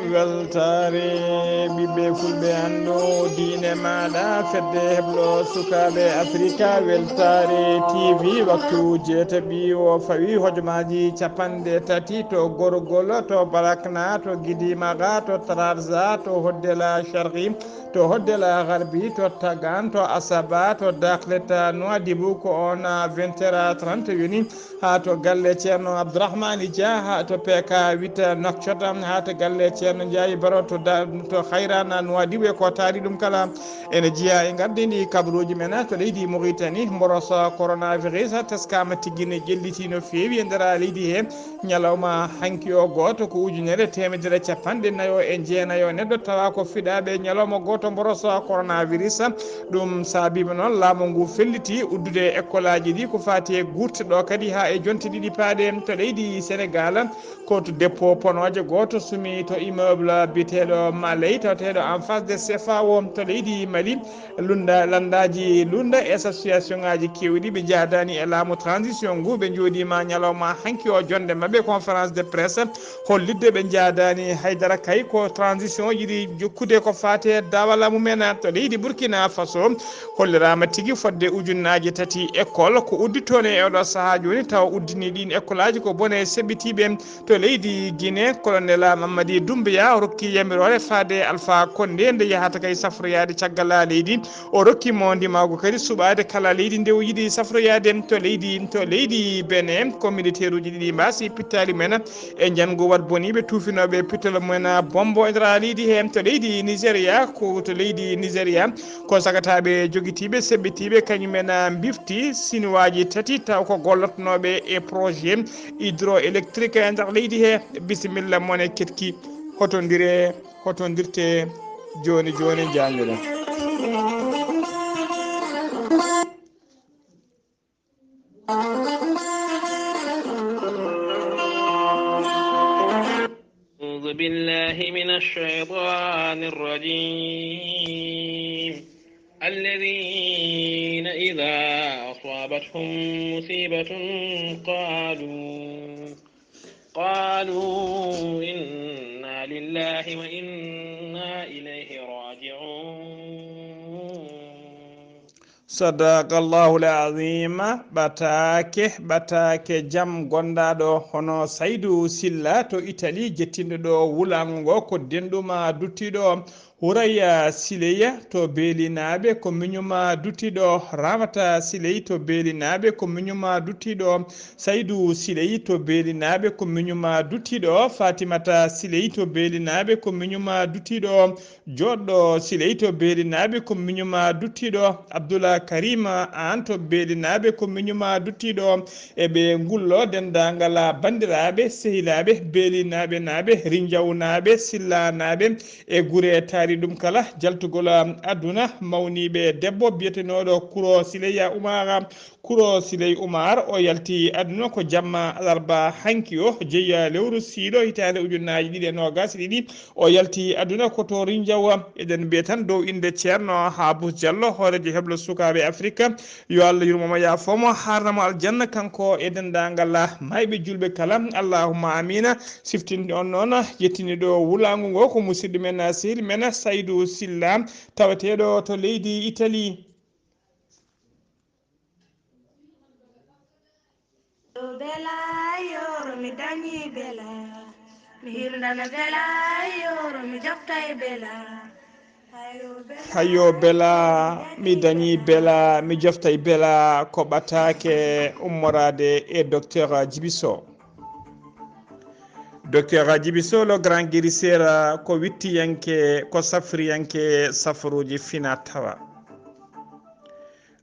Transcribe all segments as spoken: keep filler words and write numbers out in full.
Weltaare ɓiɓɓe fulɓe, anndu diine maaɗa, fedde heblo sukaaɓe Afrika, weltaare T V, waktu jeetaɓi o fawi hojomaaji capanɗe tati to Gorgol, to Barakna, to Gidimaga, to Trarza, to Hoddela Sharqi, to Hoddela Garbi, to Tagan, to Asaba, to Daklet Nouadhibou, ko on vingt heures trente woni. Haa to galle Ceerno Abdourahmani Dia, haa to P K huit Nouakchott, haa to galle Ceerno Ndiaye Baro to da-, to Hayrana Nouadhibou e ko taari ɗum kala. Ene jeyaa e ngardiindi kabaruuji men to leydi Mauritanie, mboroso coronavirus teskaama tigi ne ƴelliti no feewi e nder leydi he. Ñalawma hanki o gooto ko ujunere teemedere capanɗe nayo e jeenayo neɗɗo tawa ko fiɗaaɓe ñalawma gooto mboroso coronavirus. Ɗum saabiima noon laamu ngu felliti uddude ekkolaaji ɗi ko faati e gurte ɗo kadi haa e jonte ɗiɗi paaɗe to leydi Senegaal. Ko to dépôt ponooje gooto sumi to immeuble biyeteeɗo Maley, taweteeɗo en face de C F A O to leydi Mali. Lunda, lanndaaji lunda e association ŋaaji keewɗi ɓe njahdaani e laamu transition ngu, ɓe njooɗiima ñalawma hanki o jonde maɓɓe conférence de presse. Hollitde ɓe njahdaani haydara kay ko transition yiɗi jokkude ko faati e dawala mumen to leydi Burkina Faso. Holliraama tigi fodde ujunnaaji tati école ko udditoo e oɗo sahaa jooni, tawa uddini ɗiin école aji ko bone seɓɓitiiɓe to leydi Guinée. Colonel Mamadi Doumbouya rokki yamiroore faade Alpha Condé nde yahata kay safroyaade caggal leydi. O rokki mo ndimaagu kadi suɓaade kala leydi nde o yiɗi safroyaade to leydi, to leydi Benin. Ko militeeruuji ɗiɗi mbaasi pittaali mumen e njanngu wat boniiɓe tuufinooɓe pittol mumen bombo e nder leydi he to leydi Nigeria, ko to leydi Nigeria. Ko sagataaɓe jogitiiɓe, seɓɓitiiɓe, kañum en mbifti sinuwaaji tati taw ko gollotnooɓe e projet hydroélectrique e nder leydi he. Bisimilla mon e ketki. Hotondire, hotondirte jooni jooni, njaanjoɗen. أعوذ بالله من الشيطان الرجيم. الذين إذا أصابتهم مصيبة قالوا، قالوا إنا لله وإنا إليه راجعون. Sadaqallahul azim. Ɓataake, ɓataake jam gondaaɗo hono Saydu Silla to Italie, jettinɗo ɗo wulaango ngo, ko denɗuma duttiiɗo Huraya Sileya to Beelinaaɓe, ko miñuma duttiiɗo Ramata Siley to Beelinaaɓe, ko miñuma duttiiɗo Saydu Siley to Beelinaaɓe, ko miñuma duttiiɗo Fatimata Siley to Beelinaaɓe, ko miñuma duttiiɗo Joɗɗo Siley to Beelinaaɓe, ko miñuma duttiiɗo Abdullah Karima Aan to Beelinaaɓe, ko miñuma duttiiɗo e ɓe ngullo denndaangal banndiraaɓe, sehilaaɓe, Beelinaaɓe naaɓe, Rinjawnaaɓe, Sillanaaɓe e gure taari ɗum kala, jaltugol aduna, mawniiɓe debbo biyetenooɗo Kuro Sileya Umara, Kuro Siley Umar, o yalti aduna ko jamma alarba hanki o, jeya lewru siiɗo hitaande ujunnaaji ɗiɗi e noogas e ɗiɗi. O yalti aduna ko to Rinjawa. Eɗen mbiya tan dow innde Ceerno Haabus Jallo, hooreejo heblo sukaaɓe Afrika, yo Allah yurmo mo, yaafo mo, haarna mo aljanna, kanko e denndaangal maayɓe juulɓe kala. Allahumma amiina. Siftinde on noon, yettini ɗo wulaango ngo ko musidɗo men, sehil men Saydu Silla, taweteeɗo to leydi Itali. Bela, yoro mi dañi bela, mi hirndana bela, yoro mi joftay bela. Hayo bela, mi dañi bela, mi joftay bela, ko ɓataake ummoraade e Docteur Djiby Sow. Docteur Djiby Sow, le grand guérisseur, ko wittiyanke, ko safriyanke safaruuji fina tawa.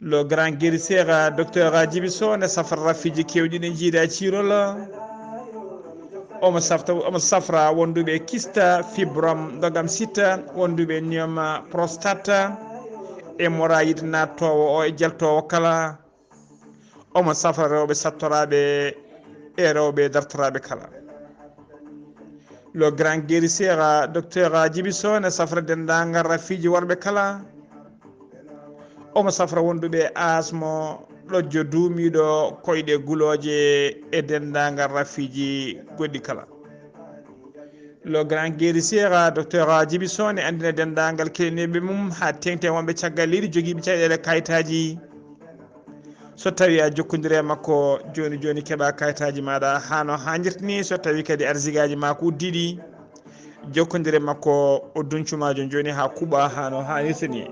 Le grand guérisseur, Docteur Djiby Sow, ne safra rafiiji keewɗi ɗi njiida e ciirol. Omo safta, omo safra wonduɓe kista, fibrom, ndogam sita, wonduɓe niyoma prostate, hémorroïde nattoowo o e jaltoowo kala. Omo safra rewɓe sattoraaɓe e rewɓe dartoraaɓe kala. Le grand guérisseur, Docteur Djiby Sow, ne safra denndaangal rafiiji worɓe kala. Omo safra wonduɓe asmo, ɗojjo duumiiɗo, koyɗe gulooje e denndaangal rafiiji goɗɗi kala. Le grand guérisseur, docteur Djiby Sow, ne anndina denndaangal keliniiɓe mum haa teeŋti e wonɓe caggal leydi jogiiɓe caɗeele kayitaaji. So tawii a jokkondire makko jooni jooni, keɓa kayitaaji maaɗa haa no haanirta ni. So tawii kadi arsigaaji maa ko uddiiɗi, jokkondire makko o duncuma jooni jooni haa kuuɓa haa no haanirta ni.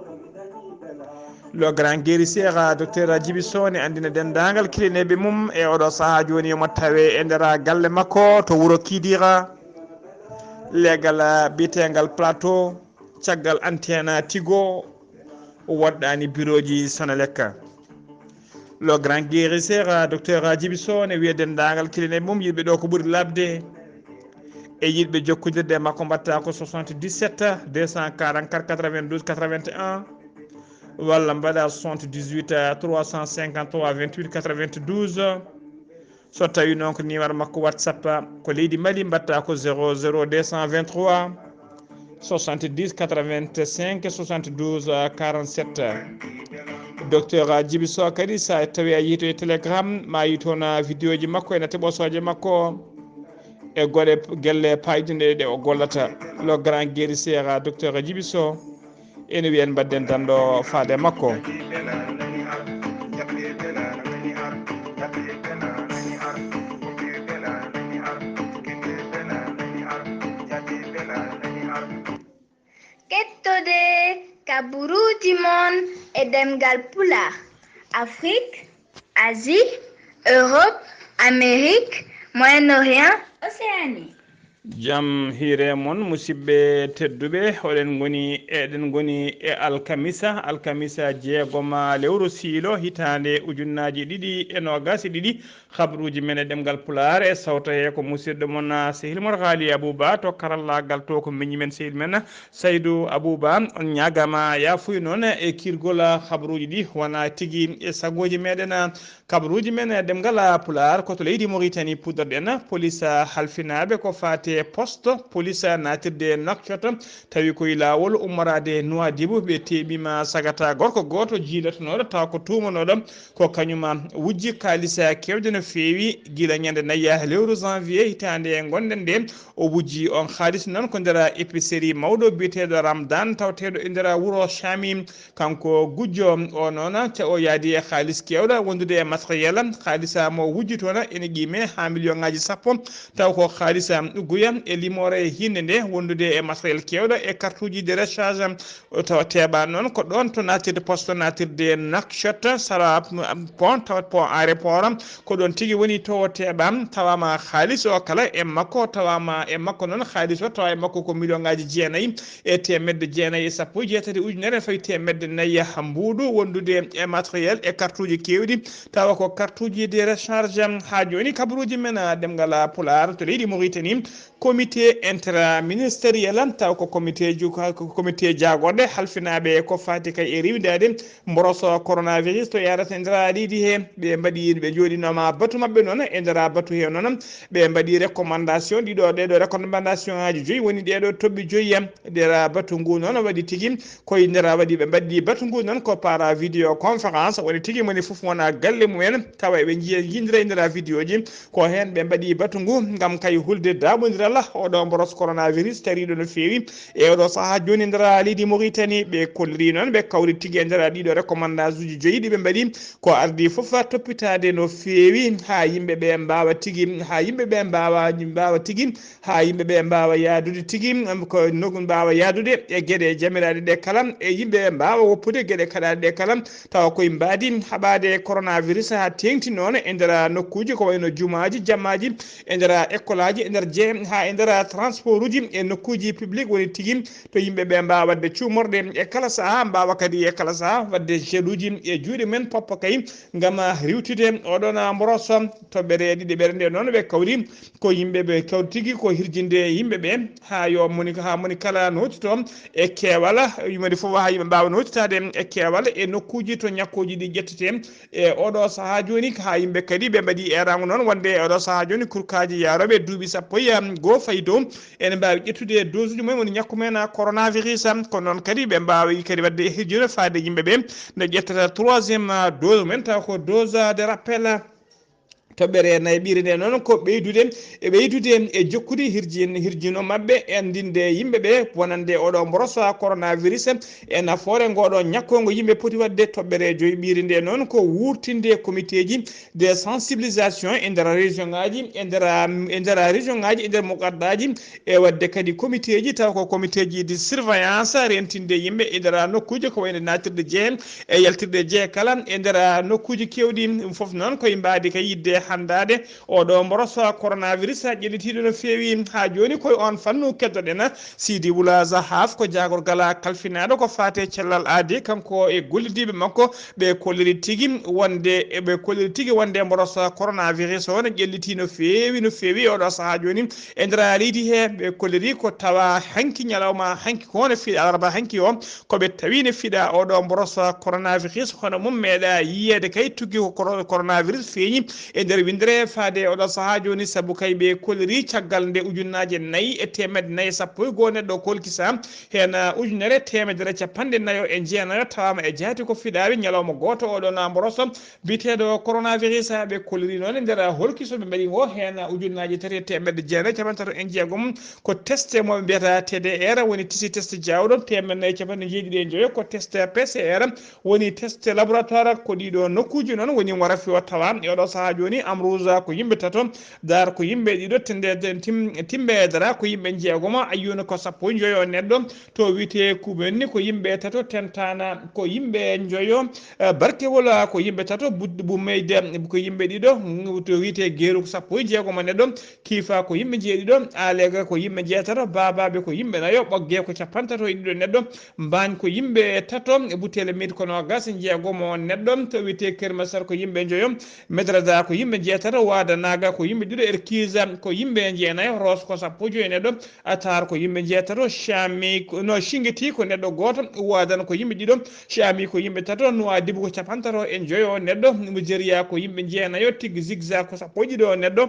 Le grand guérisseur, docteur Djiby Sow, ne anndina denndaangal keliniiɓe mum e oɗo sahaa jooni, yomo tawe e nder galle makko to wuro Kidira, leegal biyeteengal Plateau, caggal antenne Tigo, woɗɗaani birooji Sonelec. Le grand guérisseur, docteur Djiby Sow, ne wiya denndaangal keliniiɓe mum, yiɗɓe ɗo ko ɓuri laaɓde e yiɗɓe jokkondirde e makko, mbaɗta ko soixante-dix-sept deux cent quarante-quatre quatre-vingt-douze quatre-vingt-un, walla mbaɗa soixante-dix-huit trois cent cinquante-trois vingt-huit quatre-vingt-douze. So tawii noon ko numéro makko WhatsApp ko leydi Mali, mbaɗta ko zéro zéro deux cent vingt-trois soixante-dix quatre-vingt-cinq soixante-douze quarante-sept. Docteur Djiby Sow kadi, so tawii a yiyii to e Telegram, ma a yii toon vidéo ji makko ena toɓosooje makko e goɗe gelle paayɗinɗe ɗe o gollata. Le grand guérisseur, docteur Djiby Sow, ene wiya en mbaɗden danndo faade makko. Kettode kaburuuji mon e ɗemngal Pulaar, Afrik, Asie, Europe, Amérique, Moyen-Orient, Océanie. Jam hiire mon, musidɓe tedduɓe, oɗen ngoni, eɗen ngoni e alkamisa, alkamisa jeegoma lewru siilo, hitaande ujunnaaji ɗiɗi e noogas e ɗiɗi. Habruuji men e ɗemngal Pulaar e sawto he ko musidɗo mon, ah, sehil mon Haali Abuba, to karallaagal to ko miñi men sehil men Saydu Abuba. On ñaagama yaafuya noon e kiirgol habruuji ɗi, wona tigi e sagooji meɗen. Habruuji men e ɗemngal Pulaar ko to leydi Moritani puɗɗorɗen. Polis halfinaaɓe ko faati e poste polis naatirde Nouakchott, tawi koye laawol ummoraade Nouadhibou, ɓe teeɓiima sagata gorko gooto jiilatonooɗo taw ko tuumanooɗo ko kañum wujji kaalis keewɗo no feewi gila ñande nayi lewru janvier hitaande ngonɗen nde. O wujji on kaalis noon ko nder épicerie mawɗo biyeteeɗo Ramdan, tawteeɗo e nder wuro Shamim. Kanko gujjo o noon, te o yaadi e kaalis keewɗo wondude e matériel, kaalis mo wujji toon ene qiime haa million ngaaji sappo, taw ko kaalis guya e limoore hinnde nde wondude e matériel keewɗo e kartuuji de recharge. O tawa teeɓa noon ko ɗoon to naatirde poste naatirde Nouakchott, sara pont, tawat pont aéroport, ko ɗoon tigi woni to o teeɓa, tawama kaalis o kala e makko, tawama e makko noon kaalis o, tawa e makko ko million ngaaji jeenayi e teemedde jeenayi e sappo e jeetati ujunere fawi teemedde nayi mbuuɗu wondude e matériel e kartuuji keewɗi, tawa ko kartuuji de recharge. Haa jooni kabaruuji men, ah, ɗemngal Pulaar to leydi Moritani, comité interministériel, taw ko comité ju-, ko comité jaagorɗe halfinaaɓe ko faati kay e rewindaade mboroso coronavirus to yaarata e nder leydi he. Ɓe mbaɗi, ɓe njooɗinooma batu maɓɓe noon, e nder batu he noon, ɓe mbaɗi recommandation, ɗiɗo, ɗeɗo recommandation aji joyi woni ɗeɗo toɓɓi joyi. Nder batu ngu noon waɗi tigi koye nder waɗi ɓe mbaɗi batu ngu noon ko par vidéo conférence, woni tigi moni fof wona galle mumen, tawa eɓe njiya, yindira e nder vidéo ji. Ko heen ɓe mbaɗi batu ngu ngam kay hulde daaɓondiral oɗo mboros coronavirus tariiɗo no feewi e oɗo sahaa jooni nder leydi Moritani. Ɓe kolliri noon, ɓe kawri tigi e nder ɗiɗo recommandage uji joyi ɗi ɓe mbaɗi, ko ardi fof toppitaade no feewi haa yimɓe ɓe mbaawa tigi, haa yimɓe ɓe mbaawa, mbaawa tigi, haa yimɓe ɓe mbaawa yaadude tigi, ko no mbaawa yaadude e geɗe jamiraaɗe ɗe kala, e yimɓe mbaawa woppude geɗe kaɗaaɗe ɗe kala, tawa koye mbaadi haɓaade coronavirus haa teeŋti noon e nder nokkuuji ko wayno jumaaji, jammaaji, e nder école aji, e nder jee-, haa e nder transport uji e nokkuuji public woni tigi to yimɓe ɓe mbaawa waɗde cuumorɗe e kala sahaa, mbaawa kadi e kala sahaa waɗde gel uji e juuɗe men poppa kay ngam riiwtude oɗon mboros. Toɓɓere ɗiɗi ɓere nde noon ɓe kawri ko yimɓe ɓe kawri tigi ko hirjinde yimɓe ɓe haa yo moni, haa moni kala nootito e keewal, yumani fof haa yimɓe mbaawa nootitaade e keewal e nokkuuji to ñakkuuji ɗi ƴettete e oɗo sahaa jooni, haa yimɓe kadi ɓe mbaɗi eeraango noon wonde e oɗo sahaa jooni kurkaaji yaarooɓe duuɓi sappo e goo fayi dow ene mbaawi ƴettude dose uji mumen woni ñakku men coronavirus. Kono noon kadi ɓe mbaawi kadi waɗde hirjinde faade yimɓe ɓe nde ƴettata troisième dose mumen, taw ko dose de rappel. Toɓɓere nayi ɓiire nde noon ko ɓeydude e ɓeydude e jokkude hirjin-, hirjino maɓɓe, anndinde yimɓe ɓe wonande oɗo mboros coronavirus e nafoore ngoɗo ñakko ngo yimɓe poti waɗde. Toɓɓere joyi ɓiire nde noon ko wuurtinde komiteeji de sensibilisation e nder région ngaji, e nder, e nder région ngaji, e nder muqaddaaji, e waɗde kadi komiteeji, taw ko komiteeji de surveillance, rentinde yimɓe e nder nokkuuje ko wayno naatirde jeehe e yaltirde jeehe kala e nder nokkuuje keewɗi. Ɗum fof noon koye mbaadi ka yidde hanndaade oɗo mboros coronavirus ƴellitiiɗo no feewi. Haa jooni koye on fannu keddoɗen Sidi Wula Zahaf, ko jaagorgal kalfinaaɗo ko faate cellal aadi, kanko e gollidiiɓe makko, ɓe kolliri tigi wonde, ɓe kolliri tigi wonde mboros coronavirus o ne ƴellitii no feewi, no feewi e oɗo sahaa jooni e nder leydi he. Ɓe kolliri ko tawa hanki ñalawma hanki ko ne fiɗa alarba hanki o, ko ɓe tawi ne fiɗa oɗo mboros coronavirus, hono mum meeɗa yiyeede kay tuggi ko coro-, coronavirus feeñi e nder winndere faade oɗo sahaa jooni, sabu kay ɓe kolliri caggal nde ujunnaaje nayi e teemedde nayi e sappo e goo neɗɗo kolkisa, heen ujunere teemedere capanɗe nayo e jeenayo tawaama e jaati ko fiɗaaɓe ñalawma gooto oɗo na mboros biyeteeɗo coronavirus. Ɓe kolliri noon e nder holki so ɓe mbaɗi ngo heen ujunnaaje tati e teemedde jeenayo capanɗe tato e jeegom ko teste mo ɓe mbiyata T D R, woni tisi teste jaawɗo, teemedde nayi e capanɗe jeeɗiɗi e joyo ko teste P C R, woni teste laboratoire. Ko ɗiɗo nokkuuji noon woni mo rafi o tawa e oɗo sahaa jooni. Amrouza ko yimɓe tato, Daar ko yimɓe ɗiɗo, Tende-, Tim-, Timbe e Dara ko yimɓe jeegomo, Ayyuuna ko sappo e joyo neɗɗo, to wiyetee Kubenni ko yimɓe tato, Tentana ko yimɓe joyo, eh, Barkewol ko yimɓe tato, Bud-, Bumeyde ko yimɓe ɗiɗo, mm, to wiyetee Geeru ko sappo e jeegomo neɗɗo, Kiifa ko yimɓe jeeɗiɗo, Aleega ko yimɓe jeetato, Baabaaɓe ko yimɓe nayo, Ɓoggee ko capanɗe tato e ɗiɗo neɗɗo, Mbaañ ko yimɓe tato, Butele Miid ko noogas e jeegomo neɗɗo, to wiyetee Kermasar ko yimɓe joyo, Medrada ko yimɓe jeetato, Waada Naaga ko yimɓe ɗiɗo, Erkiisa ko yimɓe jeenayo, Roos ko sappo e joyo neɗɗo, Atar ko yimɓe jeetato, Caami ko, no, Cingiti ko neɗɗo gooto, Waadan ko yimɓe ɗiɗo, Caami ko yimɓe tato, Nuwaadibu ko capanɗe tato e joyo neɗɗo, Mujeriya ko yimɓe jeenayo, Tig Zigza ko sappo e ɗiɗo neɗɗo,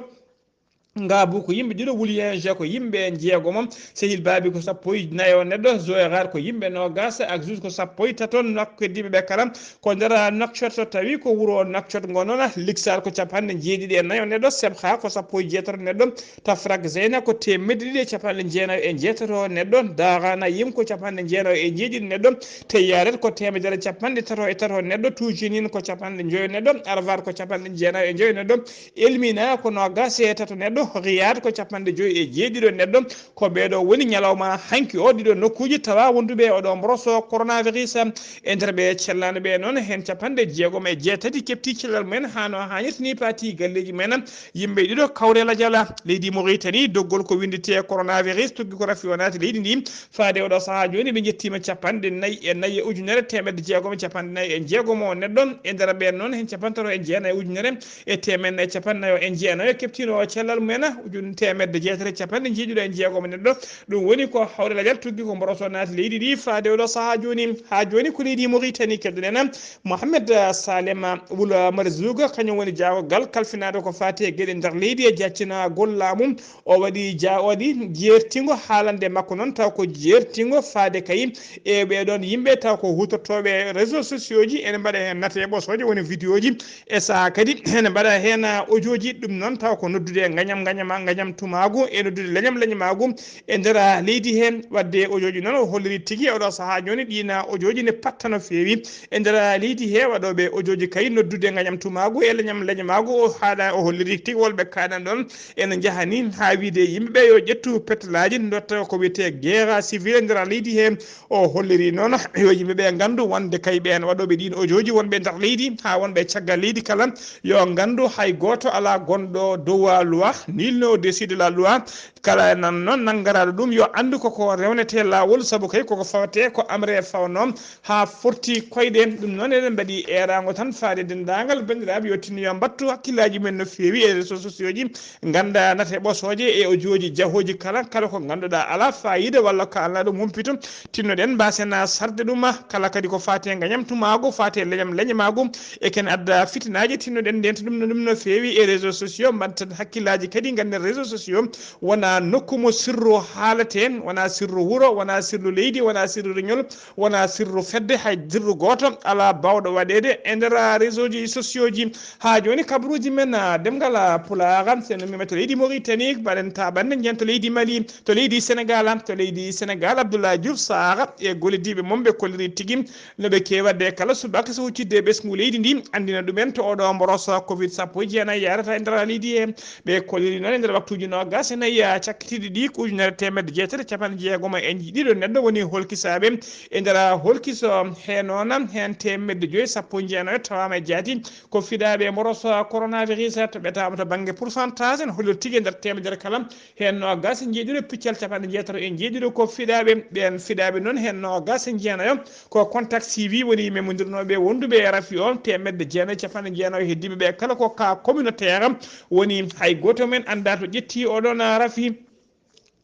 Ngaabu ko yimɓe ɗiɗo, Wulyenje ko yimɓe jeegomo, Sehil Baabi ko sappo e nayo neɗɗo, Zoerar ko yimɓe noogas, Axus ko sappo e tato, Nokkeddiiɓe ɓe kala ko nder Nouakchott, so tawi ko wuro Nouakchott ngo noon, Liksar ko capanɗe jeeɗiɗi e nayo neɗɗo, Sebha ko sappo e jeetato neɗɗo, Tafrak Zeyna ko teemedde ɗiɗi e capanɗe jeenayo e jeetato neɗɗo, Dagana Yim ko capanɗe jeenayo e jeeɗiɗi neɗɗo, Teyyaret ko teemedere capanɗe tato e tato neɗɗo, Tujinin ko capanɗe joyo neɗɗo, Arvar ko capanɗe jeenayo e joyo neɗɗo, Elmina ko noogas e tato neɗɗo, Riyad ko capanɗe joyi e jeeɗiɗo neɗɗo, ko ɓeeɗo woni ñalawma hanki o ɗiɗo nokkuuji tawa wonduɓe oɗo mboros coronavirus. E nder ɓe cellaano ɓe noon, heen capanɗe jeegom e jeetati keɓti cellal mumen haa no haanirta ni, paati galleeji mumen. Yimɓe ɗiɗo kawre lajal leydi Mauritanie, doggol ko winndetee coronavirus, tuggi ko rafi o naati leydi ndi. Faade oɗo sahaa jooni, ɓe njettiima capanɗe nayi e nayi e ujunere teemedde jeegom e capanɗe nayi e jeegom o neɗɗo. E nder ɓeen noon, heen capanɗe tato e jeenayi e ujunere e teemedde nayi capanɗe nayo e jeenayo keɓtiino o cellal mumen, ujun teemedde jeetati e capanɗe jeeɗiɗo e jeegom neɗɗo. Ɗum woni ko hawre lajal tuggi ko mboroso naati leydi ndi faade oɗo sahaa jooni. Haa jooni ko leydi Mauritanie keddoɗen. Mohamed Salem Wul Marzouga, kañum woni jaagorgal kalfinaaɗo ko faati e geɗe nder leydi e jaccinagol laamu. O waɗi ja-, o waɗi jeertingo haalande makko noon, taw ko jeertingo faade kay e ɓee ɗoon yimɓe, taw ko huutortooɓe réseaux sociaux ji, ene mbaɗa heen nate ɓosooje, woni vidéo ji, e sahaa kadi ene mbaɗa heen audio ji. Ɗum noon taw ko noddude ngañam ngañama, ngañam tumaagu, e noddude leñam leñamaagu e nder leydi heen. Waɗde audio ji noon o holliri tigi oɗo sahaa jooni ɗiina audio ji ne patta no feewi e nder leydi he. Waɗooɓe audio ji kay noddude ngañam tumaagu e leñam leñamaagu, o haaɗa, o holliri tigi wolɓe kaaɗan ɗoon ene njahani haa wiide yimɓe ɓe yo ƴettu petelaaji, ndotta ko wiyetee guerre civile e nder leydi he. O holliri noon yo yimɓe ɓe nganndu wonde kay ɓeen waɗooɓe ɗiin audio ji wonɓe nder leydi haa wonɓe caggal leydi kala, yo nganndu hay gooto alaa gonɗo dow loi, nul ne au-dessus de la loi. Kala nan noon nanngaraaɗo ɗum yo anndu koko rewnetee laawol, sabu kay koko fawetee ko amre fawnoo haa forti koyɗe. Ɗum noon eɗen mbaɗi eeraango tan faade denndaangal banndiraaɓe yo tinno yo mbattu hakkillaaji men no feewi e réseaux sociaux ji, ngannda nate ɓosooje e audio ji jahooji kala, kala ko ngannduɗaa alaa faayiida walla ko alaa ɗum humpito, tinnoɗen mbaasen sarde ɗum. Kala kadi ko faati e ngañam tumaagu, faati e leñam leñamaagu, e ken adda fitinaaji, tinnoɗen ndenta ɗum no, ɗum no feewi e réseaux sociaux, mbaɗten hakkillaaji kadi ngannden réseaux sociaux wona nokku mo sirru haalate, wona sirru wuro, wona sirru leydi, wona sirru reñol, wona sirru fedde, hay sirru gooto alaa baawɗo waɗeede e nder réseau ji sociaux ji. Haa jooni, kabaruuji men, ah, ɗemngal, ah, Pulaar, so en ummii to leydi Mauritanie, mbaɗen taaɓannde njeyen to leydi Mali, to leydi Sénégal, to leydi Sénégal, Abdoulaye Diouf Sarr e gollidiiɓe mum ɓe kolliri tigi no ɓe keewi waɗde kala subaka so huccitde e ɓesngu leydi ndi, anndina ɗumen to oɗo mboros covid sappo e jeenayi yarata e nder leydi he. Ɓe kolliri noon e nder waktuuji noogas e nayi cakkitiiɗi ɗi, ko ujunere teemedde jeetati e capanɗe jeegom e ɗiɗo neɗɗo woni holkisaaɓe e nder holkiso he. Noon heen teemedde joyi sappo e jeenayo tawaama e jaati ko fiɗaaɓe mboros coronavirus. To ɓetaama to bannge pourcentage, en holliri tigi e nder teemedere kala, heen noogas e njeeɗiɗo piccal capanɗe jeetato e njeeɗiɗo ko fiɗaaɓe. Ɓeen fiɗaaɓe noon, heen noogas e jeenayo ko contact suivi, woni memondirnooɓe wonduɓe e rafi o, teemedde jeenayo e capanɗe jeenayo heddiiɓe ɓe kala ko cas communautaire, woni hay gooto men anndaa to ƴetti oɗon rafi.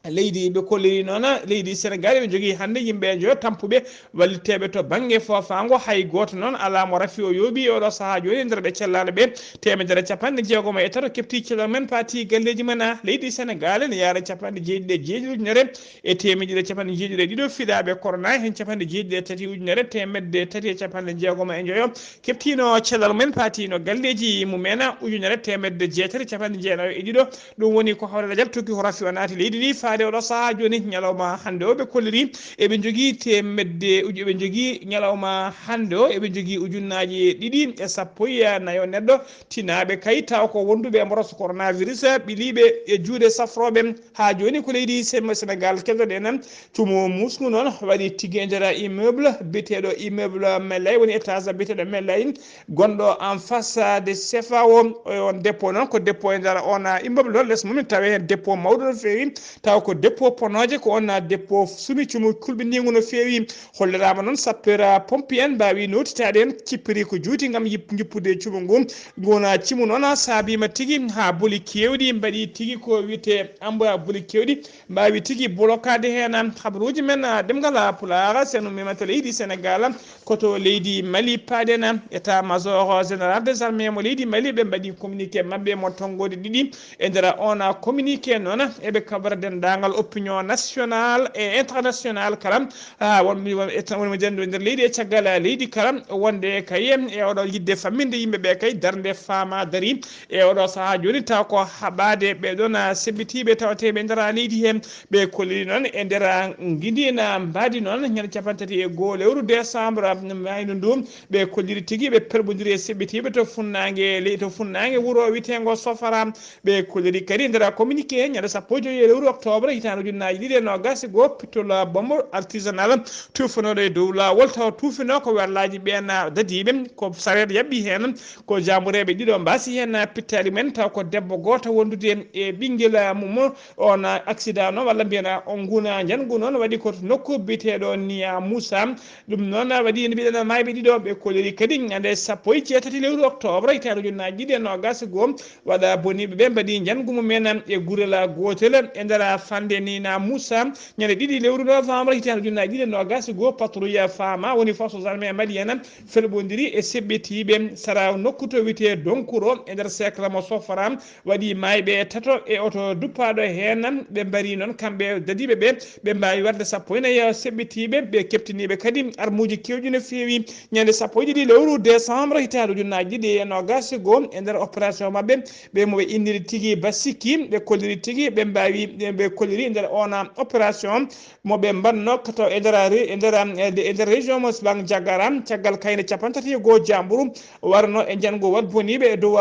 Leydi ɓe kolliri noon, leydi Sénégal ɓe njogii hannde yimɓe njoyo tampuɓe walliteeɓe to bannge foofaango, hay gooto noon alaa mo rafi o yooɓi e oɗo sahaa jooni e nder ɓe cellaaɗo ɓe. Teemedere capanɗe jeegom e tato keptii cellal men, paatii galleeji men. Leydi Sénégal ene yaara capanɗe jeeɗiɗi e jeeɗiɗi ujunere e teemedde ɗiɗi e capanɗe jeeɗiɗi e ɗiɗo fiɗaaɓe corona, heen capanɗe jeeɗiɗi e tati ujunere teemedde tati e capanɗe jeegom e njoyo keptiino cellal men, paatiino galleeji mumen, ujunere teemedde jeetati e capanɗe jeenayo e ɗiɗo. Ɗum woni ko Hawre Ladial tokki ko rafi o naati leydi ndi faade oɗo sahaa jooni. Ñalawma hannde o ɓe kolliri eɓe njogii teemedde uju-, eɓe njogii ñalawma hannde o eɓe njogii ujunnaaje ɗiɗi e sappo e nayo neɗɗo tinaaɓe kay taw ko wonduɓe e mboros coronavirus ɓiliiɓe e juuɗe safrooɓe. Haa jooni ko leydi Sen-, Sénégal keddoɗen. Cumu musngu noon waɗi tigi e nder immeuble biyeteeɗo immeuble Mellay, woni étage biyeteeɗo Mellay, gonɗo en face de C F A O. O, on dépôt noon ko dépôt e nder on immeuble noon, les mum tawi heen dépôt mawɗo no feewi, taw ko dépôt ponooje, ko on dépôt sumi cumu kulɓiniingu no feewi. Holliraama noon sapeur pompier en mbaawi nootitaade heen, cippiri ko juuti ngam yip-, jippude cumu ngu. Nguna cimu noon saabiima tigi haa boli keewɗi mbaɗi tigi ko wiyetee amboya boli keewɗi mbaawi tigi bolokaade heen. Habaruuji men, ah, ɗemngal, ah, Pulaar, so en ummiima to leydi Sénégal, ko to leydi Mali paaɗen. État major général des armées mo leydi Mali ɓe mbaɗi communiqué maɓɓe mo tonngoode ɗiɗi. E nder on communiqué noon eɓe kabra denndaangal opinion national e international kala, ah, won, won, won, won e nder leydi e caggal leydi kala, wonde kay e oɗo yiɗde famminde yimɓe ɓe kay darnde faama dari e oɗo sahaa jooni, taw ko haɓaade ɓe ɗon, ah, seɓɓitiiɓe tawateeɓe e nder leydi he. Ɓe kolliri noon e nder, ah, ngindi ena mbaadi noon ñande capanɗe tati e goo lewru décembre, ah, mayno ndu. Ɓe kolliri tigi ɓe pelɓondiri e seɓɓitiiɓe to funnaange ley-, to funnaange wuro wiyeteengo Sofara. Ɓe kolliri kadi e nder communiqué ñande sappo e joyi e lewru octobre hitaande ujunnaaji ɗiɗi e noogas e goo, pittol bombo artisanal tuufanooɗo e dow laawol tawa tuufinoo ko werlaaji ɓeen dadiiɓe, ko sareet yaɓɓi heen, ko jaambureeɓe ɗiɗo mbaasi heen pittaali men, taw ko debbo gooto wondude e ɓinngel mum. On accident noon walla mbiyen on nguna njanngu noon waɗi ko to nokku biyeteeɗo Niya Moussa. Ɗum noon waɗi no mbiɗen maayɓe ɗiɗo ɓe kolliri kadi ñande sappo e jeetati lewru octobre hitaande ujunnaaji ɗiɗi e noogas e goo. Waɗa boniiɓe ɓe mbaɗi njanngu mumen e gurel gootel e nder fande Nina Moussa. Ñande ɗiɗi lewru novembre hitaande ujunnaaji ɗiɗi e noogas e goo, patrouille faama woni force armée malienne felɓondiri e seɓɓitiiɓe sara nokku to wiyetee Donkuro e nder sekla mo Sofara. Waɗi maayɓe tato e oto duppaaɗo heen. Ɓe mbari noon kamɓe dadiiɓe ɓe, ɓe mbaawi warde sappo e nayi seɓɓitiiɓe, ɓe keptiniiɓe kadi armuuji keewɗi no feewi. Ñande sappo e ɗiɗi lewru décembre hitaande ujunnaaji ɗiɗi e noogas e goo e nder opération maɓɓe, ɓe mo ɓe inniri tigi Basiki, ɓe kolliri tigi ɓe mbaawi, ɓe kolliri e nder on opération mo ɓe mbaɗno to e nder re-, e nder, e nder région mo Sbang Jagara, caggal kayne capanɗe tati e goo jamburu warno e njanngu waɗ boniiɓe e dow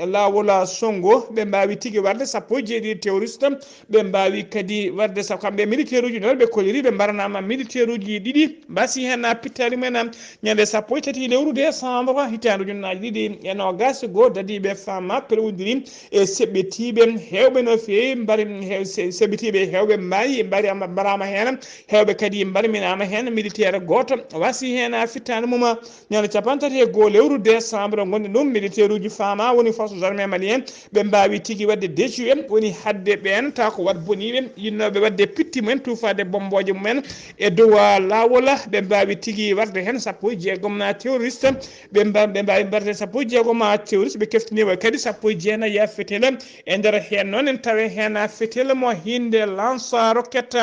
laawol Songo, ɓe mbaawi tigi warde sappo e jeeɗiɗi terroriste. Ɓe mbaawi kadi warde sa-, kamɓe militaire uji noon ɓe kolliri ɓe mbaranaama militaire uji ɗiɗi mbasi heen pittaali mumen. Ñande sappo e tati lewru décembre hitaande ujunnaaji ɗiɗi e noogas e goo dadiiɓe faama pelwondiri e seɓɓitiiɓe heewɓe no feewi mbari, he-, se-, seɓɓitiiɓe heewɓe mbaawi mbari amma mbaraama heen, heewɓe kadi mbarminaama heen, militaire gooto wasi heen fittaandu mum. Ñande capanɗe tati e goo lewru décembre ngonɗi ɗum militaire uji faama woni force armée malien ɓe mbaawi tigi waɗde déjoué woni hadde ɓeen taw ko waɗ boniiɓe yinnooɓe waɗde pitti mumen tuufaade bommbooje mumen e dow laawol. Ɓe mbaawi tigi warde heen sappo e jeegom terroriste, ɓe mba-, ɓe mbaawi mbarde sappo e jeegom terroriste, ɓe keftiniima kadi sappo e jeenayi fetel. E nder heen noon en tawi heen fetel mo hin Nde Lansa Rocket,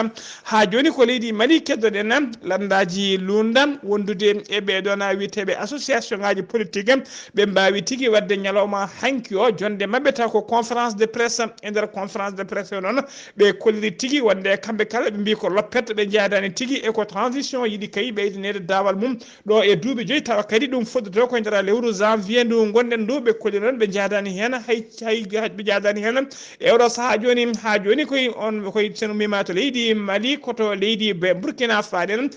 haa jooni ko leydi Mali keddoɗen, lanndaaji luulnda wondude e ɓee ɗoon a wiyeteeɓe association ngaaji politique, ɓe mbaawi tigi waɗde ñalawma hanki o, jonnde maɓɓe taw ko conférence de presse. E nder conférence de presse o noon, ɓe kolliri tigi wonde kamɓe kala ɓe mbii ko loppet, ɓe njaadaani tigi e ko transition yiɗi kay ɓeydineede daawal mum ɗo e duuɓi joyi, tawa kadi ɗum foddoto ko e nder lewru janvier ndu ngonɗen ndu. Ɓe kolliri noon ɓe njaadaani heen hay, hay, hay ɓe njaadaani heen. E oɗo sahaa jooni, haa jooni koye on, koye sen ummima to leydi Mali, ko to leydi Be-, Burkina Faso.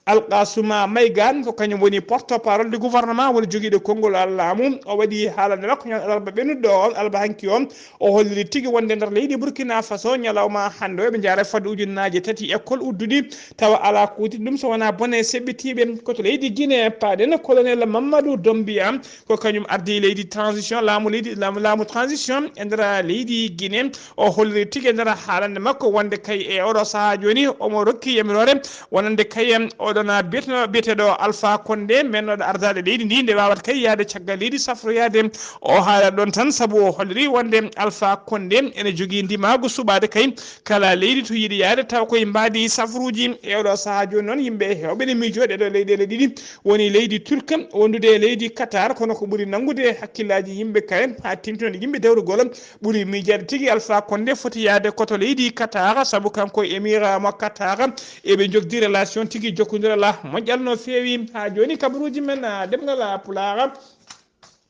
Alkasuma Maygan ko kañum woni porte parole du gouvernement, woni jogiiɗo konngol laamu. O waɗi haalande makko ñande alarba ɓennuɗo o, alarba hanki o, o holliri tigi wonde nder leydi Burkina Faso ñalawma hannde o eɓe njaara fodde ujunnaaje tati école udduɗi, tawa alaa ko udditii ɗum so wonaa bone seɓɓitiiɓe. Ko to leydi Guinée paaɗen, colonel Mamadou Doumbouya ko kañum ardi leydi transition, laamu leydi, laamu, laamu transition e nder leydi Guinée. O holliri tigi e nder haalande makko wonde kay e oɗo sahaa jooni omo rokki yamiroore wonande kay oɗon biyeteɗo, biyeteɗo Alpha Condé, mennoɗo ardaade leydi ndi, nde waawata kay yahde caggal leydi safroyaade. O haala ɗoon tan sabu o holliri wonde Alpha Condé ene jogii ndimaagu suɓaade kay kala leydi to yiɗi yahde, taw koye mbaadi safruuji. E oɗo sahaa jooni noon, yimɓe heewɓe ne miijoo ɗeɗo leyɗeele ɗiɗi, woni leydi Turk wondude e leydi Qatar, kono ko ɓuri nanngude hakkillaaji yimɓe kay, haa teeŋtino yimɓe dewrugol, ɓuri miijaade tigi Alpha Condé foti yahde ko to leydi Qatar, sabu kanko e émir mo Qatar eɓe njogdi relation tigi jokkondiral moƴƴal no feewi. Haa jooni kabaruuji men, ah, ɗemngal Pulaar.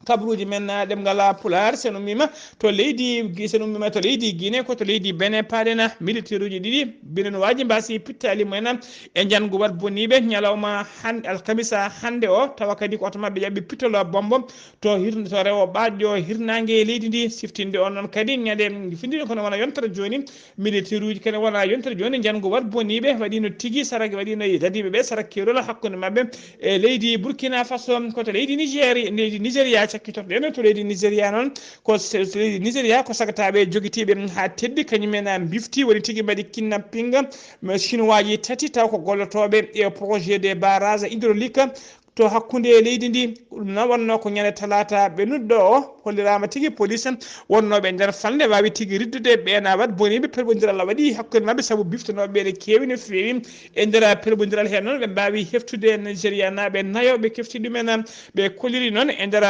Kabaruuji men, ah, ɗemngal Pulaar, sen ummima to leydi, sen ummima to leydi Guinée, ko to leydi Benin paaɗen. Militeeruuji ɗiɗi Benin waaji mbaasi pittaali mumen e njanngu wat boniiɓe ñalawma han-, alkamisa hannde o, tawa kadi ko oto maɓɓe jaɓɓi pittolo bombo to hirn-, to rewo ɓaaƴƴo hirnaange leydi ndi. Siftinde on noon kadi ñande findinde kono wona yontere jooni, militeeruuji kene wona yontere jooni, njanngu wat boniiɓe waɗino tigi saraki, waɗino dadiiɓe ɓe sarak keerol hakkunde maɓɓe e leydi Burkina Faso. Ko to leydi Nigéri, leydi Nigéria cakkitotoɗen. To leydi Nigéria noon, ko se-, leydi Nigéria ko sagataaɓe jogitiiɓe haa teddi, kañum en a mbifti, woni tigi mbaɗi kidnapping, mais chinois ji tati taw ko gollotooɓe e projet de barrage hydraulique to hakkunde e leydi ndi. Ɗum noon wonnoo ko ñande talaata ɓennuɗo o, holliraama tigi police wonnooɓe nder falnde waawi tigi riddude ɓeen wat boniiɓe. Pelɓondiral waɗi hakkunde maɓɓe sabu biftonooɓe ɓe ne keewi no feewi. E nder pelɓondiral heen noon, ɓe mbaawi heftude Nigérianaaɓe nayo, ɓe kefti ɗumen. Ɓe kolliri noon e nder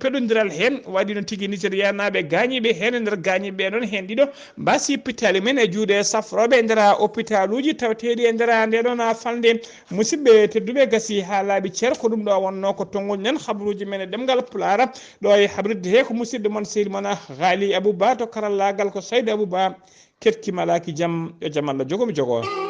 pelɓondiral heen, waɗi noon tigi Nigérianaaɓe gaañiiɓe heen. E nder gaañiiɓe ɓe noon, heen ɗiɗo mbaasi pittaali men e juuɗe safrooɓe e nder opitaaluuji tawateeɗi e nder nde ɗoon falnde. Musidɓe tedduɓe, gasi haa laaɓi cer, ko ɗum ɗo wonnoo ko tonngol nen habaruuji men e ɗemngal Pulaar. Ɗo e habrirde he ko musidɗo mon sehil mon Ghali Abouba, to karallaagal ko Saydu Abouba. Keɗki malaaki jam, yo jam Allah jogo mi jogo.